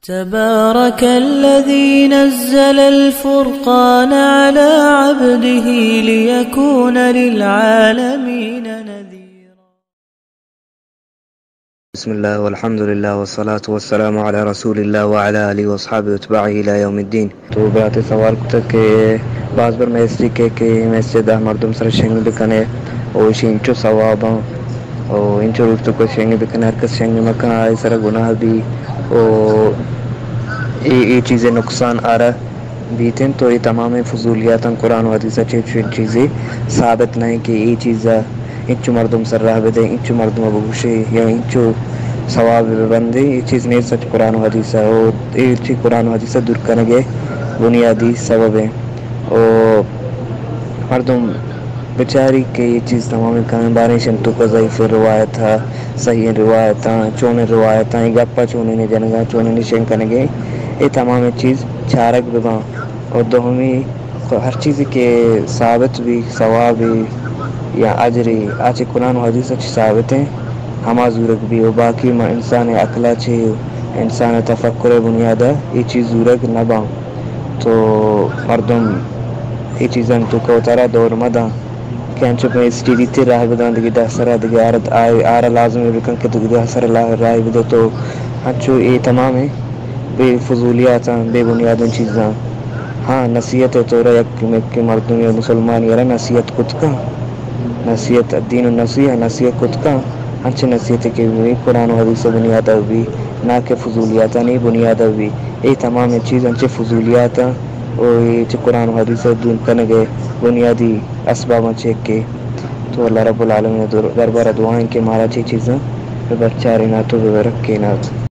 تبارك الذي نزل الفرقان على عبده ليكون للعالمين نذيرا. بسم الله والحمد لله والصلاة والسلام على رسول الله وعلى آله وأصحابه وأتباعه إلى يوم الدين. تو برات سوال کتگ کہ باز بر میسری کہ، کہ مسجد ءَ مردم سر شنگ بکنے او ایشی انچو ثواب آں او انچو روچ تو کو شنگ بکنے، ہر کس شنگ مکن آئی سر گناہ بی او اے، اے چیز نقصان آرا بیتیں، تو اے تمامیں فضولیاتاں۔ قرآن و حدیث ءَ چہ چنین چیزے ثابت نہ ایں کہ اے چیز ءَ انچو مردم سر راہ بدے، انچو مردم ءَ بگوشے یا انچو ثواب ببندے، اے چیز نیست سچ قرآن و حدیث ءَ۔ او اے چی قرآن و حدیث ءَ دور کنگ ءِ بنیادی سبب ایں۔ او مردم بچاری کہ اے چیز تمامیں کمیں باریں شنتو کا ضعیف روایت ءَ، صحیح روایتاں، چونیں روایتاں، اے گپاں چونیں جنگاں، چونیں شنگ کنگے، اے تمامیں چیز چارگ بباں۔ اور دومی، ہر چیزے کہ ثابت بی، ثوابے یا اجرے، آ چہ قرآن و حدیث ءَ چہ ثابت ایں، ہما زورگ بی۔ و باقی ما انسان ءِ عقل ءَ چہ، انسان ءِ تفکر ءِ بنیاد ءَ اے چیز زورگ نہ باں۔ تو مردم اے چیزانی توکا وتارا دور مہ داں کہ انچو پہ اسٹیڈی تے راہ بداں، دگہ دہ سرا دگہ آرت آئی، آرا لازم بکن کہ دگہ دہ سرا لا-، راہ بدے۔ تو انچو اے تمامیں بے فضولیاتاں، بے بنیادیں چیزاں۔ ہاں، نصیحت ءِ طور ءَ یک مکیں مردمے مسلمانے ءَ را نصیحت کت کن۔ نصیحت، الدین النصیحہ، نصیحت کت کن۔ انچیں نصیحتے کہ بی قرآن و حدیث ءِ بنیاد ءَ بی، نہ کہ فضولیاتانی بنیاد ءَ بی۔ اے تمامیں چیز انچیں فضولیاتاں او اے چہ قرآن و حدیث ءَ دور کنگ ءِ بنیادی اسباباں چہ یکے۔ تو اللہ رب العالمین ءِ در-، دربار ءَ دعا ایں کہ مارا چہ اے چیزاں بہ بچارینات و بہ رکینات۔